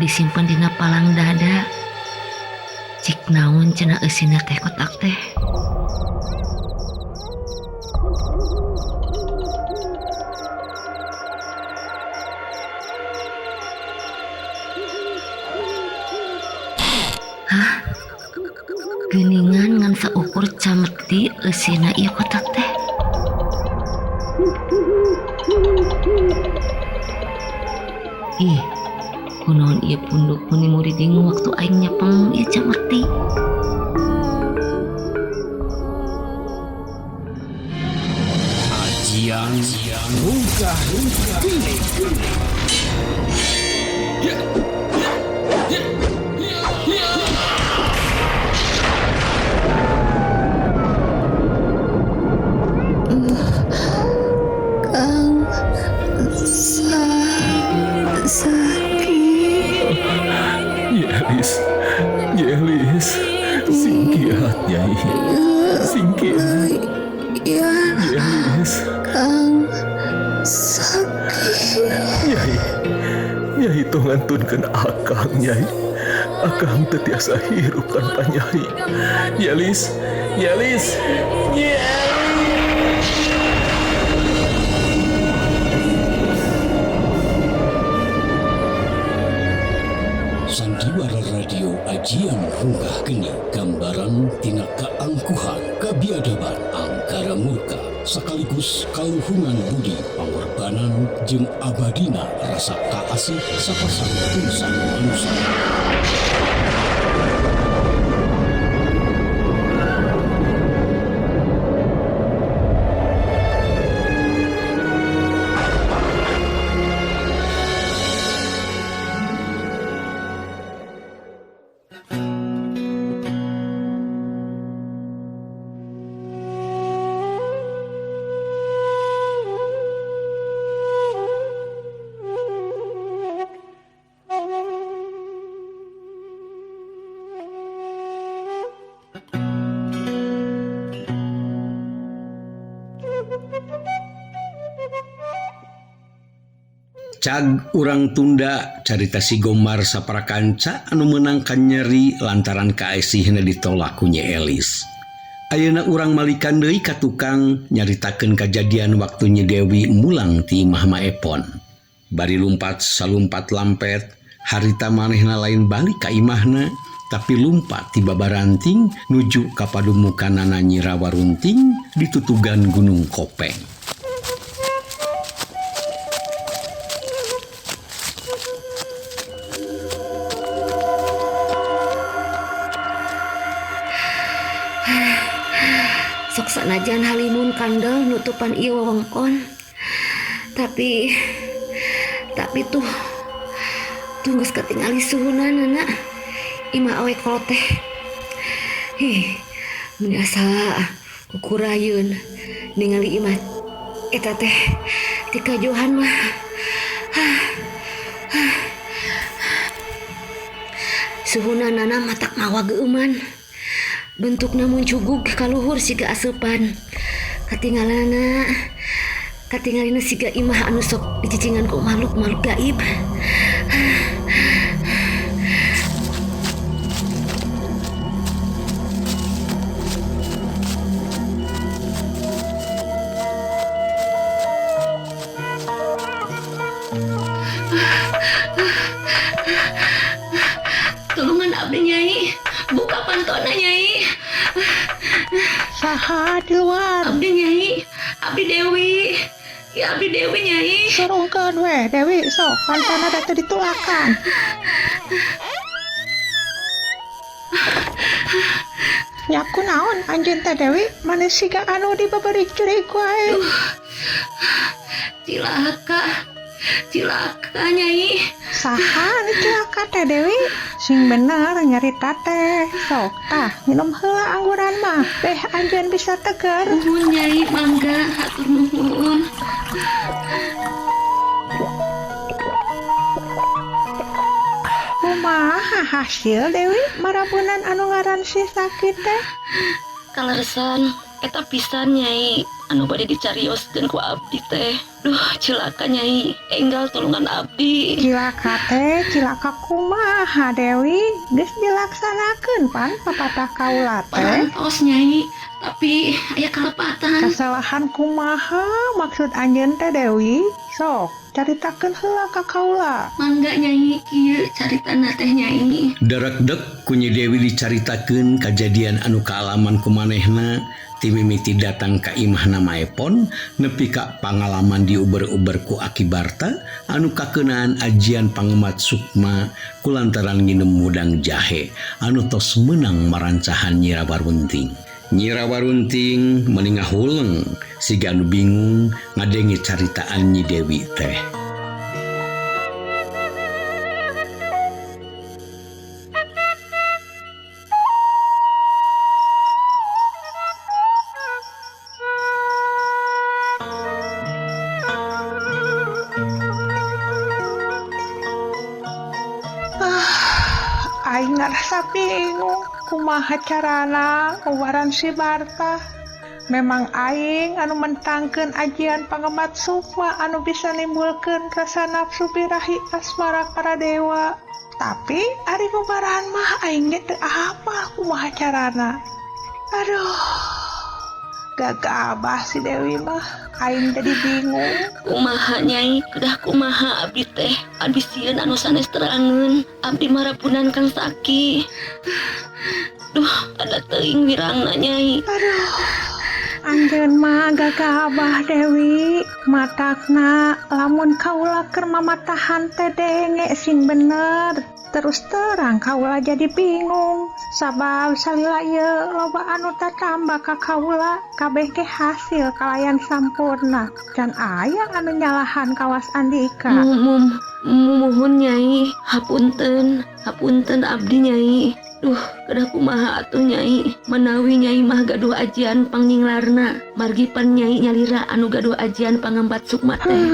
Disimpen dina palang dada. Cik naon cenah eusina teh kotak teh. Hah? Geuningan ngan saukur cameti eusina ieu kotak teh. Ih, kunaon ieu punduk meni muriding waktu aing nyepeng ieu cameti. Ajian Rungkah Geni. Kang sakit. Yelis, Yelis, singkiat Nyai, singkiat. Ya. Yelis. Kang sakit. Nyai, Nyai tong ngantunkeun akang Nyai. Akang teu tiasa hirup tanpa Nyai. Yelis, Yelis, Yelis. Sandiwara Radio Ajian Rungkah Geni, gambaran tina kaangkuhan, kabiadaban, angkara murka, sekaligus kaluhungan budi, pangorbanan jeung abadina rasa kaasih sapasang insan manusia. Cag urang tunda carita si Gomar saprakanca anu meunangkan nyeri lantaran kaesihna ditolak ku Nyi Elis. Ayeuna urang malikan deui ka tukang nyaritakeun kajadian waktu Nyi Dewi mulang ti imah Ma Epon. Bari lumpat salumpat lampet, harita manehna lain balik ka imahna, tapi lumpat ti babaranting nuju ka padumukanana Nyi Rawarunting di tutugan Gunung Kopeng. Sok sanajan halimun kandel nutupan ieu wewengkon. Tapi tuh geus katingali suhunana imah awe kolot teh. Hih, mun asa kukurayeun ningali imah eta teh ti kajohan mah. Suhunana matak mawa geuman. Bentukna muncugug kaluhur siga aseupan. Katingalana katingalina siga imah anu sok dicicingan ku makhluk-makhluk gaib. Tulungan abdi Nyai, buka pantona Nyai. Saha di luar? Abdi Nyai, abdi Dewi. Ya abdi Dewi Nyai. Sorongkeun we Dewi, sok pantona da teu ditulakan. Nya kunaon anjeun teh Dewi, maneh siga anu dibabari jurig wae. Cilaka. Cilaka Nyai. Saha anu cilaka teh Dewi? Sing bener nyarita teh. Sok tah minum heula angguran mah, beh anjeun bisa teger. Nuhun Nyai, mangga hatur nuhun. Kumaha hasil Dewi marabunan anu ngaran si sakit teh? Kaleresan Eta pisan Nyai anu bade dicarioskeun ku abdi teh. Duh, cilaka Nyai, enggal tulungan abdi. Cilaka teh, cilaka kumaha Dewi? Geus dilaksanakeun pan papatah kaula teh. Parantos Nyai, tapi aya kalepatan. Kesalahan kumaha maksud anjeun teh Dewi? Sok, caritakeun heula ka kaula. Mangga Nyai, kieu caritana teh Nyai. Darekdek ku Nyi Dewi dicaritakeun kajadian anu kaalaman ku manehna ti mimiti datang ka imahna Maepon nepi ka pangalaman diuber-uber ku Aki Barta anu kakeunaan ajian pangemat sukma kulantaran nginem mudang jahe anu tos meunang marancahan Nyi Rawarunting. Nyi Rawarunting meni ngahuleng siga anu bingung ngadenge caritaan Nyi Dewi teh. Aing ngarasa bingung kumaha carana ngubaran si Barta. Memang aing anu mentangkeun ajian pangemat sukma anu bisa nimbulkeun rasa nafsu birahi asmara para dewa. Tapi ari ngubaran mah aing ge teu apal kumaha carana. Aduh, gagabah si Dewi mah, aing jadi bingung. Kumaha Nyai, kedah kumaha abdi teh? Abdi sieun anu sanes terangeun, abdi marapunan Kang Saki. Duh, ada teuing wirangna Nyai. Aduh, anjeun mah gagabah Dewi, matakna lamun kaula keur mamatahan teh denge sing bener. Terus terang kaula jadi bingung, sabab salila ieu loba anu tatamba ka kaula, kabeh ge hasil kalayan sampurna. Can aya anu nyalahan kawas Andika. Muhun Nyai, hapunten, hapunten abdi Nyai. Duh, kedah kumaha atuh Nyai? Manawi Nyai mah gaduh ajian pangnyinglarna, margi pan Nyai nyalira anu gaduh ajian pangembat sukma teh.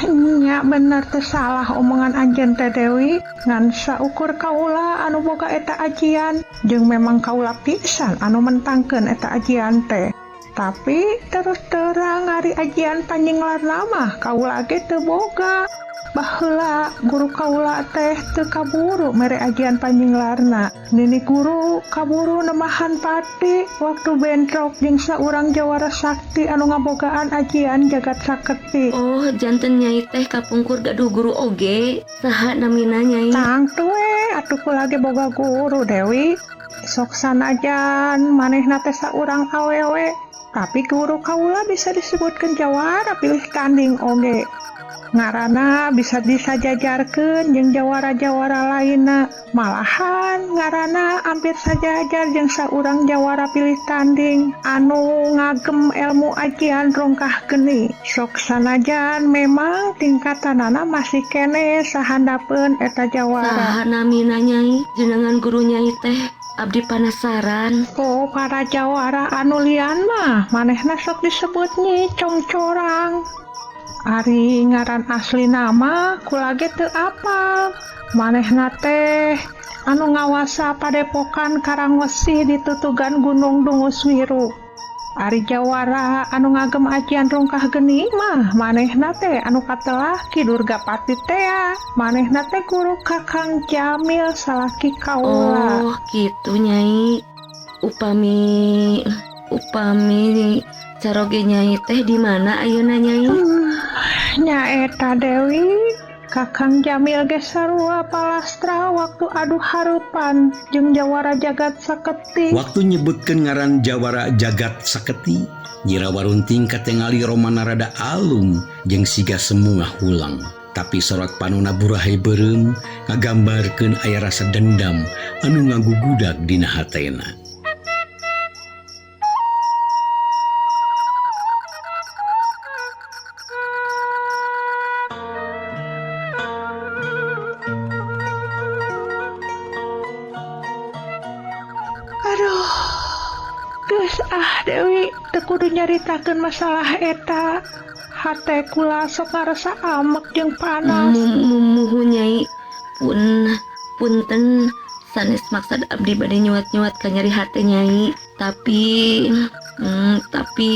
Nya bener teh salah omongan anjeun teh Dewi. Ngan saukur kaula anu boga eta ajian, jeung memang kaula pisan anu mentangkeun eta ajian teh. Tapi terus terang ari ajian panyinglarna mah kaula ge teu boga. Baheula guru kaula teh teu kaburu mere ajian panyinglarna. Nini guru kaburu nemahan pati waktu bentrok jeung saurang jawara sakti anu ngabogaan ajian jagat saketi. Oh, janten Nyai teh kapungkur gaduh guru oge. Saha namina Nyai? Tangtu we atuh kula ge boga guru Dewi. Sok sanajan manehna teh saurang awewe, tapi guru kaula bisa disebutkeun jawara pilih tanding oge. Ngaranna bisa disajajarkeun jeung jawara-jawara lainna. Malahan ngaranna hampir sajajar jeung saurang jawara pilih tanding anu ngagem ilmu ajian rongkah geni. Sok sanajan memang tingkatanana masih kene sahandapeun eta jawara. Saha namina Nyai? Jenengan guru Nyai teh abdi panasaran. Oh, para jawara anu lian mah manehna sok disebut Nyi Congcorang. Ari ngaran asli nama kula ge teu apal. Manehna teh anu ngawasa padepokan Karangwesi di tutugan Gunung Dunguswiru. Ari jawara anu ngagem ajian rongkah geni mah manehna teh anu katelah Ki Durgapati tea. Manehna teh guru Kakang Jamil salaki kaula. Oh, kitu Nyai. Upami caroge Nyai teh di mana ayeuna Nyai? Nyaeta Dewi, Kakang Jamil ge sarua palastra waktu adu harupan jeung jawara jagat saketi. Waktu nyebutkeun ngaran jawara jagat saketi, Nyi Rawarunting katingali romana rada alum jeung siga semu ngahulang. Tapi sorot panona burahe beureum ngagambarkeun aya rasa dendam anu ngagugudag dina hatena. Aduh, geus ah Dewi, teu kudu nyaritakeun masalah eta. Hate kula sok ngarasa amek jeung panas. Muhun Nyai, punten sanes maksad abdi bade nyuat-nyuat ka nyeri hate Nyai. Tapi tapi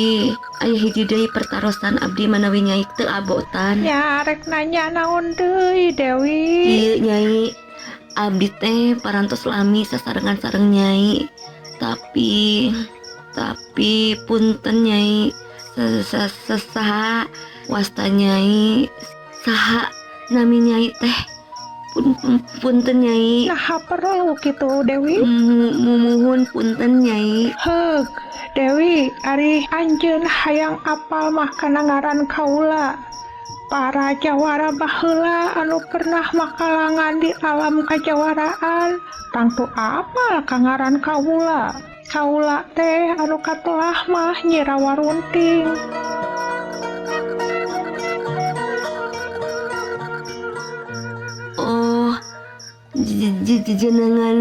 aya hiji deui pertarosan abdi manawi Nyai teu abotan. Nya rek nanya naon deui, Dewi? Ieu Nyai, abdi teh parantos lami sasarengan sareng Nyai. Tapi tapi punten Nyai, saha wasta Nyai, saha nami Nyai teh? Punten Nyai. Nah, perlu gitu Dewi. Mumuhun punten Nyai. Heug, Dewi, ari anjeun hayang apal mah kana ngaran kaula. Para jawara baheula anu pernah makalangan di alam kajawaraan tangtu apal ka ngaran kaula. Kaula teh anu katelah mah Nyi Rawarunting. Oh, jenengan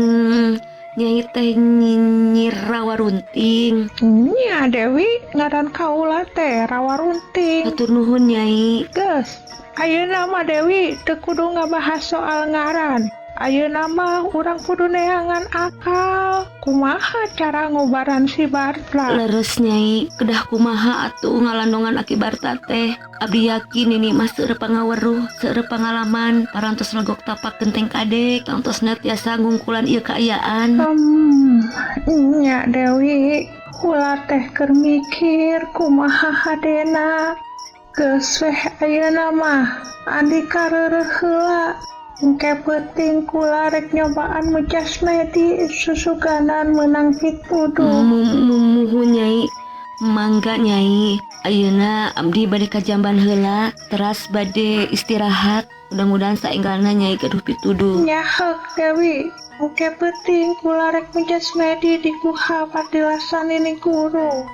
Nyai teh Nyi Rawarunting. Nya Dewi, ngaran kaula teh Rawarunting. Hatur nuhun Nyai. Geus, ayeuna mah Dewi teu kudu ngabahas soal ngaran. Ayeuna mah urang kudu neangan akal. Kumaha cara ngubaran si Barta? Leres Nyai, kedah kumaha atuh ngalandongan aki Barta teh. Abdi yakin ini mah seueur pangaweruh, seueur pangalaman, parantos legok tapak genteng kadek, tangtosna tiasa ngungkulan ieu kaayaan. Nya Dewi, kula teh keur mikir kumaha hadena. Geus weh ayeuna mah andika reureuh heula. Engke peuting kula rek nyobaan mujasmedi susuganan meunang pituduh. Mumuhun Nyai, mangga Nyai. Ayeuna abdi bade ka jamban heula, teras bade istirahat. Mudah-mudahan saenggalna Nyai gaduh pituduh. Nya heuk Dewi, engke peuting kula rek mujasmedi di guha patilasan ini guru.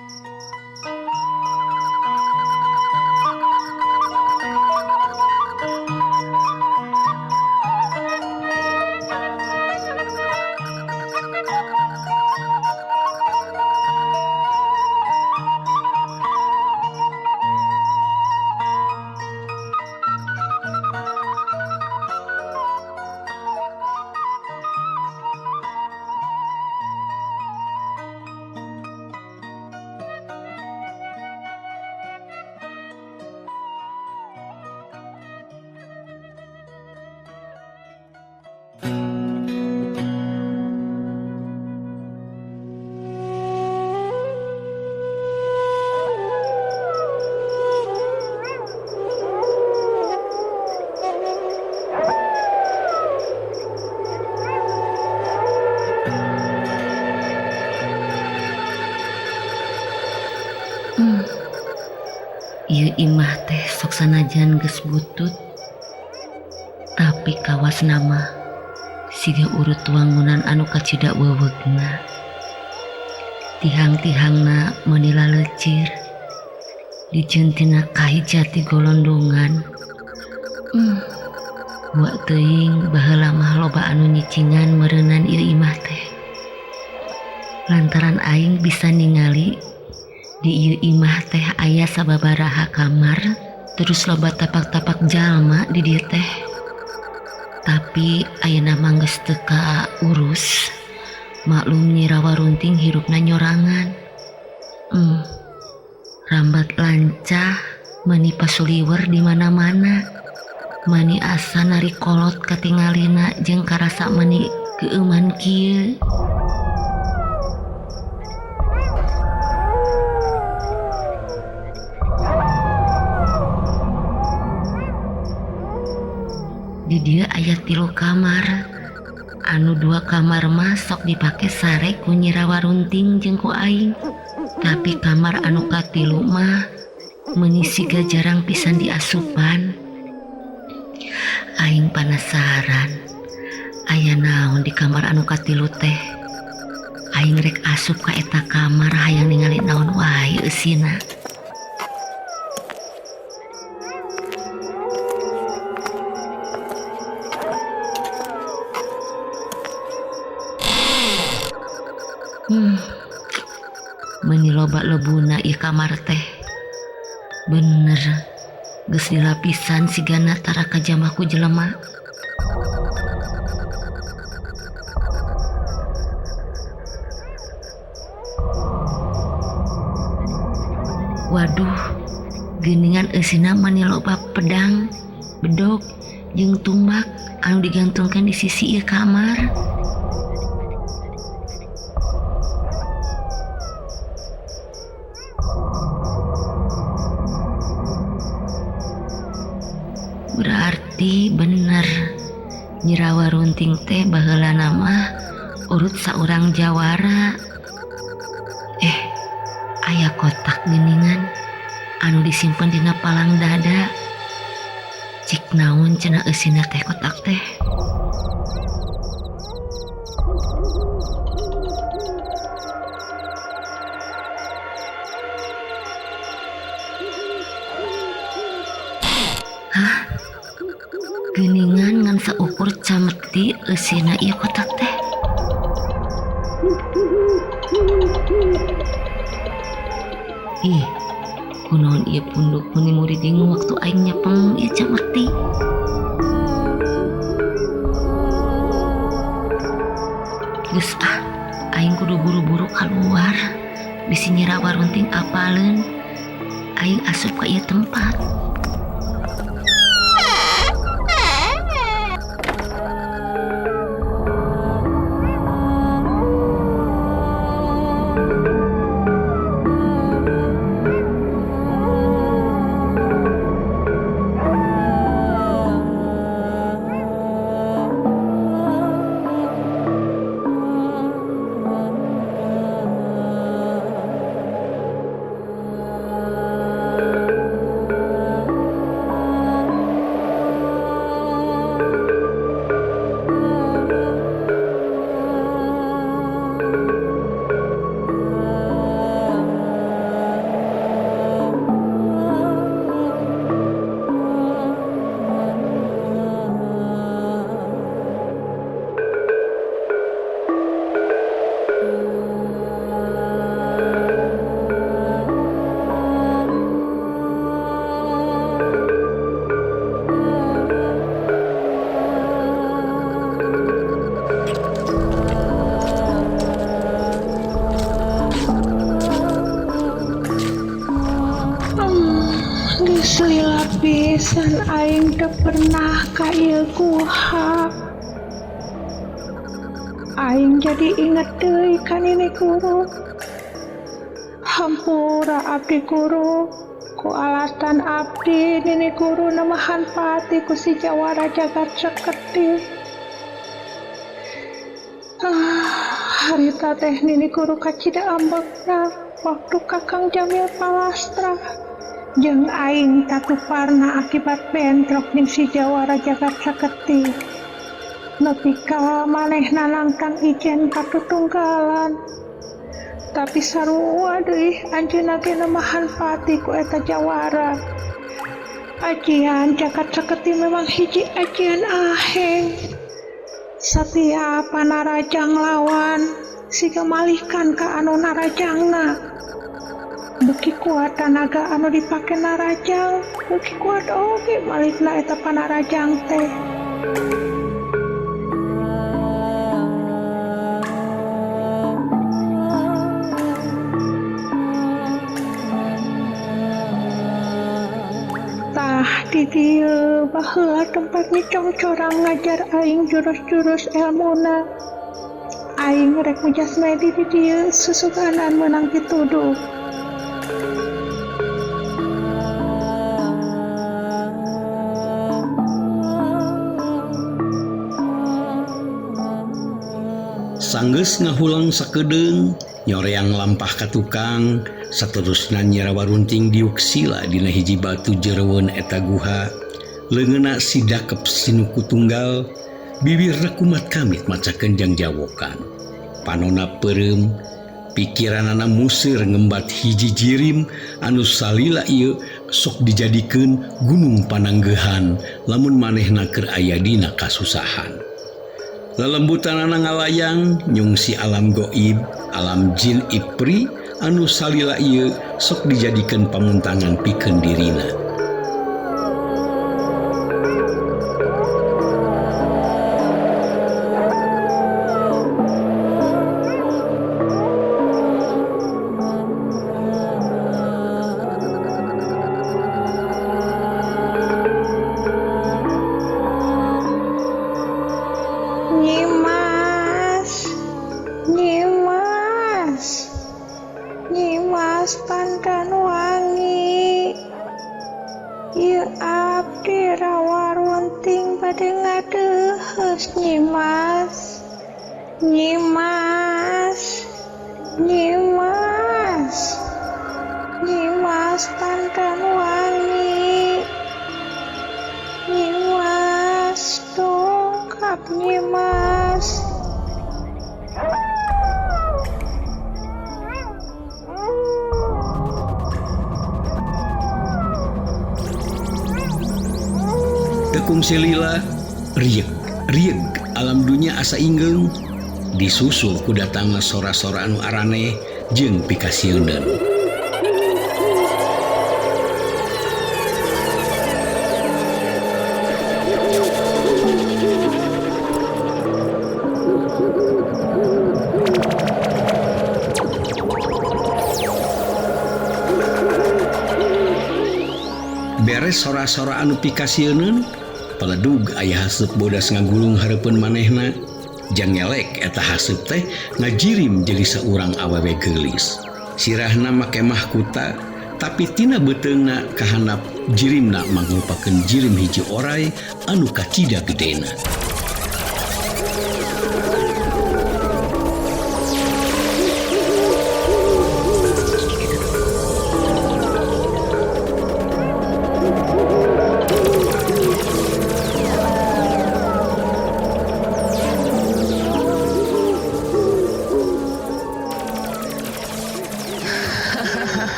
Ieu imah teh sok sanajan geus butut, tapi kawas nama siga urut wangunan anu kacida wewegna. Tihang-tihangna meuni lalecir, dijentina kai jati golondongan. Buat teuing baheula mah loba anu nyicingan meureunan ieu imah teh. Lantaran aing bisa ningali di ieu imah teh aya sababaraha kamar, terus loba tapak-tapak jalma di dieu teh. Tapi ayeuna mah geus teu kaurus. Maklum Nyi Rawarunting hirupna nyorangan. Rambat lancah meuni pasuliwer di mana-mana. Mani asa nari kolot katingalina jeung karasa meuni keueuman kieu. Di dieu aya 3 kamar. Anu 2 kamar mah sok dipake sare ku Nyi Rawarunting jeung ku aing. Tapi kamar anu katilu mah meuni siga jarang pisan diasupan. Aing panasaran, aya naon di kamar anu katilu teh? Aing rek asup ka eta kamar hayang ningali naon wae eusina. Meuni loba lebuna ieu kamar teh. Bener, geus dilapisan sigana tara kajamah ku jelema. Waduh, geuningan eusina mani loba pedang, bedog, jeung tumbak anu digantungkeun di sisi ieu kamar. Berarti bener Nyi Rawa Runting teh baheulana mah urut saurang jawara. Aya kotak geuningan anu disimpen dina palang dada. Cik naon cenah eusina teh kotak teh. Hah? Geuningan ngan saukur cameti eusina ieu kotak teh. Ih, kunaon ieu punduk meni muriding waktu aing nyepeng ieu cameti. Geus ah, aing kudu buru-buru kaluar. Bisi Nyi Rawa Runting apaleun. Aing asup ka ieu tempat. Geus lila pisan aing teu pernah ka ieu guha. Aing jadi inget deui ka nini guru. Hampura abdi guru, ku alasan abdi nini guru nemahan pati ku si jawara jagat seketi. Harita teh nini guru kacida ambekna waktu Kakang Jamil Palastra. Jeung aing tatuparna akibat bentrok jeung si jawara jagat saketi. Nepi ka manehna nangtang ijen katutunggalan. Tapi sarua deui anjeunna ge nemahan pati ku eta jawara. Ajian jagat saketi memang hiji ajian aheng. Satiap panarajang lawan siga malihkan ka anu narajangna. Beuki kuat tanaga anu dipake narajang, beuki kuat oge malikna eta panarajang teh. Tah di dieu baheula tempat Nyi Congcorang ngajar aing jurus-jurus elmuna. Aing rek mujasmedi di dieu susuganan meunang pituduh. Sanggeus ngahulang sakedeung nyoreang lampah ka tukang saterusna Nyi Rawa Runting diuk sila dina hiji batu jereweun eta guha. Leungeunna sidakep sinuku tunggal, bibirna kumat kamit macakeun jang jawokan. Panona peureum, pikiranana museur ngembat hiji jirim anu salila ieu sok dijadikeun gunung pananggeuhan lamun manehna keur aya dina kasusahan. Lelembutanana ngalayang nyungsi alam goib, alam jin ipri anu salila ieu sok dijadikeun pamuntangan pikeun dirina. Nyimas Pandan Wangi. Ieu abdi rawa runting bade ngadeuheus Nyimas. Nyimas, Nyimas, Nyimas Pandan Wangi. Nyimas dongkap Nyimas. Teu kungsi lila, rieg rieg alam dunya asa inggeung disusul ku datangna sora-sora anu araneh jeung pikasieuneun. Beres sora-sora anu pikasieuneun, paledug aya haseup bodas ngagulung hareupeun manehna. Jangelek eta haseup teh ngajirim jadi saurang awewe geulis. Sirahna make mahkuta, tapi tina beuteungna kahandap jirimna mangrupakeun jirim hiji orai anu kacida gedena.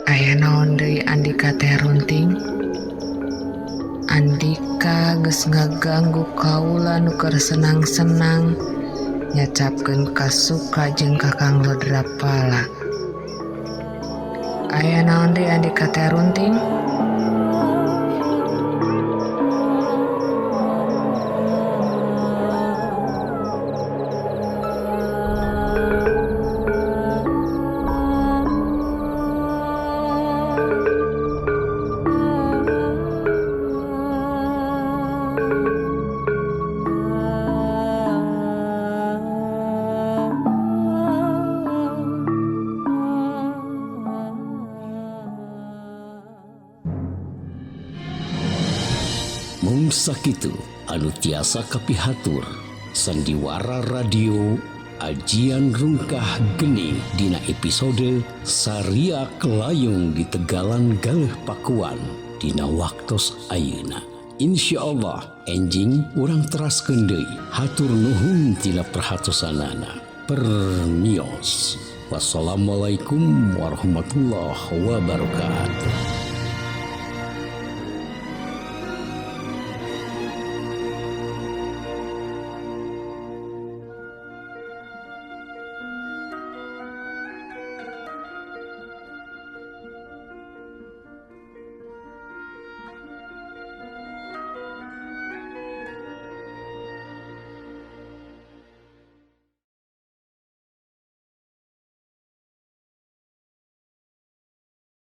Aya naon deui Andika teh runting? Andika geus ngaganggu kaula nu keur senang-senang nyacapkeun kasuka jeung Kakang Lodrapala. Aya naon deui Andika teh runting? Mung sakitu anu tiasa kapihatur sandiwara radio ajian rungkah geni dina episode Sariak Layung di Tegalan Galeh Pakuan dina waktos ayeuna. Insyaallah enjing urang teraskeun deui. Hatur nuhun tina perhatosanana. Permios. Wassalamualaikum warahmatullahi wabarakatuh.